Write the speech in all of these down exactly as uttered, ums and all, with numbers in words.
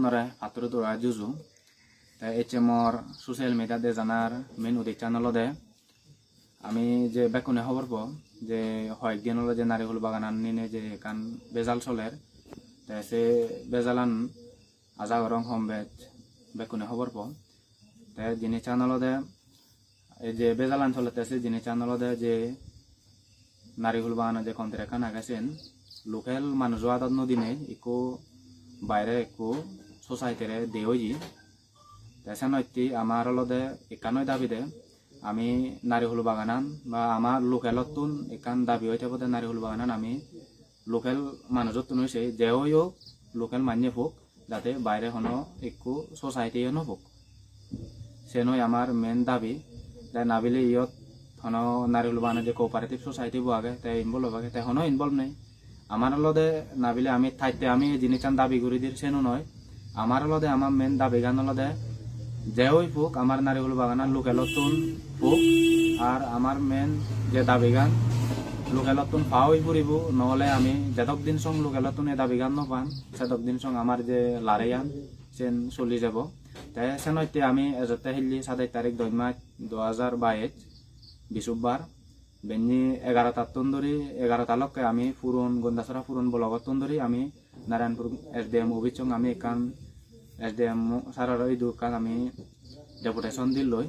Nore patturu dora juju. Te ecche mor social media de janar main udichan olode ami je bekkune hobor po je hoyek din olode Narikul baganan nine je ekkan bejal soler. Te se bejalan aja gorong hom bej bekkune hobor po. Te jinissan olode ei je bejalan solette se jinissan olode je Narikul bagano je contract-an age sen local manujo adot no dinei ekko baire ekko society-re de oye. Te senotte amar olode ekkan oi dabi de, ami Narikul baganan ba amar local-ottun ekkan dabi oi thebode Narikul baganan ami local manujottun oi sei je oi ok local manye pok, jate baire hono ekko society-o no pok. Sen oi amar main dabi. Te nabile iyot hono Narikul bagano je cooperative society bo age, te involve obo age, te hono involve nei. Amar olode nabile ami thaitte ami ei jinissan dabi guri dir seno noi. Amar olode amar main dabigan olode je oi pok amar Narikul baganan local-ottun pok, ar amar main je dabigan local-ottun pa oi puribo, no ole ami jedok din song local-ottun ei dabigan no pan, sedok din song amar je lareyan sen soli jebo. Te senotte ami ejotte hilli sadej tarik doj mas dui hajar bais, bisubbar, benni egarotattun duri, egarota lokke ami puron Gondasora puron block-ottun duri ami Narayanpur S D M office song ami ekkan S D M sir-oro idu ekkan ami deputation dilloi.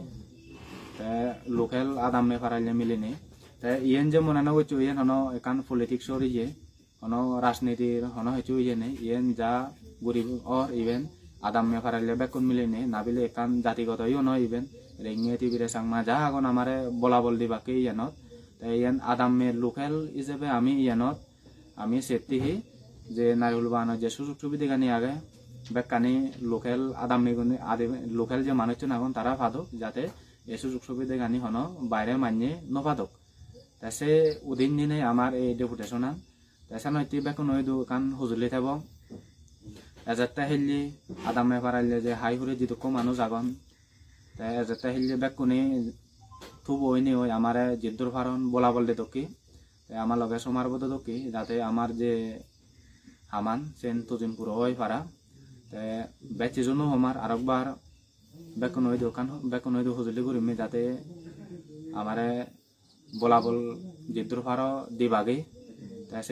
Te local adamme paralle milinei. Te iyen je mone no goccho iyen hono ekkan politics-or iye, hono rajnitir hono hissu iye nei. Iyen ja guri or iben adamme paralle bekkun milinei, nabile ekkan jatigoto yo noi iben. Rengiye, Tibire, Changma ja agon amare bolabol dibakke iyenot. Te iyen adamme local ijebe ami iyenot ami setti hi je Narikul bagano je sujog subidegani age bekkani local adammegune, adi-, local je manuchun agon tara padok, jate ei sujog subidegani hono baire manye no padok. Te se udin dinei amar ei deputation-an. Te senotte bekkun idu ekkan hujuli thebo. Ejette hilli adamme paralle je hai hure jidukko manuj agon, te ejette hilli bekkune tubo oinei oi amare jiddur paron bolabol dedokki, te ama loge somar bodo dokki, jate amar je haman sen tujin puro oi para. Te bej hiju no homar, arokbar bekkun idu ekkan, bekkun idu hujuli gurim jate amare bolabol jiddur paro dibagi. Te